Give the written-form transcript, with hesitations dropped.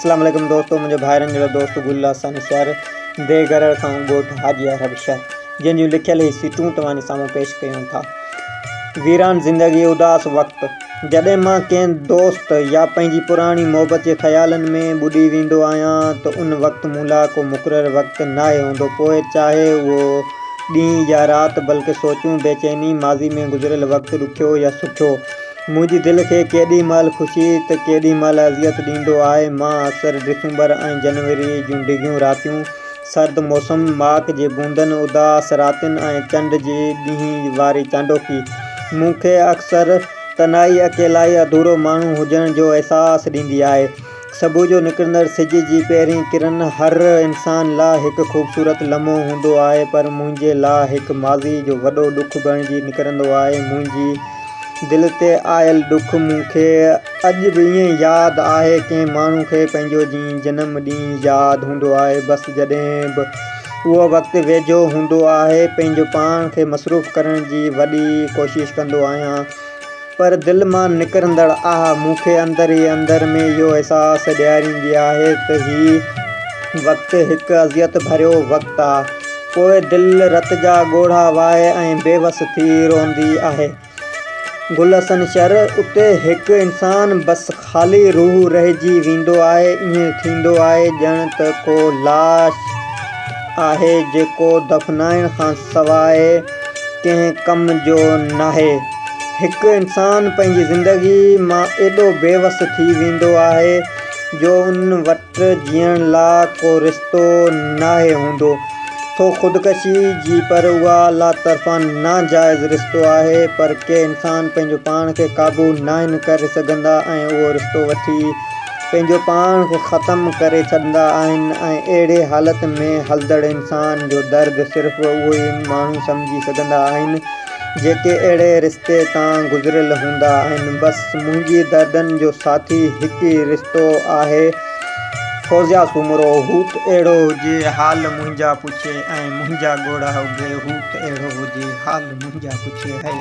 اسلام عليڪم دوستو منهنجو ڀائرن جهڙو دوست گل حسن شر ديهه گرڙ کان ڳوٺ حاجي عرب شر جنهن جون لکيل هي سٽون توهان جي سامهون پيش ڪيون ٿا ويران زندگي اداس وقت جڏهن مان ڪنهن دوست يا پنهنجي پراڻي محبت جي خيالن ۾ ٻڏي ويندو آهيان ته ان وقت مون لاء ڪو مقرر وقت ناهي هوندو پوء چاهي اهو ڏينهن يا رات بلڪه سوچون بيچيني ماضي ۾ گذريل وقت ڏکيو يا سٺو منهنجي دل کي ڪيڏي مهل خوشي ته ڪيڏي مهل اذيت ڏيندو آهي. مان اڪثر ڊسمبر ۽ جنوريء جون ڊگهيون راتيون، سرد موسم، ماڪ جي بوندن، اداس راتين ۽ چنڊ جي ڏينهن واري چانڊوڪي مون کي اڪثر تنهائي، اڪيلائي، اڌورو ماڻهو هجڻ جو احساس ڏيندي آهي. صبح جو نڪرندڙ سج جي پهرين ڪرن هر انسان لا هڪ خوبصورت لمحو هوندو آهي پر منهنجي لا هڪ ماضي جو وڏو ڏک بڻجي نڪرندو آهي. منهنجي دل تي آيل ڏک مون کي اڄ به ائين ياد آهي ڪنهن ماڻهو کي پنهنجو جنم ڏينهن ياد هوندو آهي بس جڏهن به اهو وقت ويجهو هوندو آهي پنهنجو پاڻ کي مصروف ڪرڻ جي وڏي ڪوشش ڪندو آهيان. پر دل مان نڪرندڙ آهه مون کي اندر ئي اندر ۾ اهو احساس ڏياريندي آهي ته هي وقت هڪ اذيت ڀريو وقت آ. پوء دل رت جا ڳوڙها وهائي ۽ بي وس ٿي روئندي آهي. گل حسن شر، اتي هڪ انسان بس خالي روح رهجي ويندو آهي، ائين ٿيندو آهي ڄڻ ته ڪو لاش آهي جيڪو دفنائڻ کان سواء ڪنهن ڪم جو ناهي. هڪ انسان پنهنجي زندگي مان ايڏو بي وس ٿي ويندو آهي جو ان وٽ جيئڻ لا ڪو رستو ناهي هوندو. سو خودڪشي جي پر اها الله طرفان ناجائز رستو آهي پر ڪي انسان پنهنجو پاڻ کي قابو ناهن ڪري سگهندا ۽ اهو رستو وٺي پنهنجو پاڻ کي ختم ڪري ڇڏندا آهن ۽ اهڙي حالت ۾ هلندڙ انسان جو درد صرف اهي ئي ماڻهو سمجهي سگهندا آهن جيڪي اهڙي رستي تان گذريل هوندا آهن. بس منهنجي دردن جو ساٿي هڪ ئي رستو آهي فوزيا سومرو هوت اهڙو هجي حال منهنجا پڇي ۽ منهنجا ڳوڙها اگهي هوت اهڙو هجي حال منهنجا پڇي هي.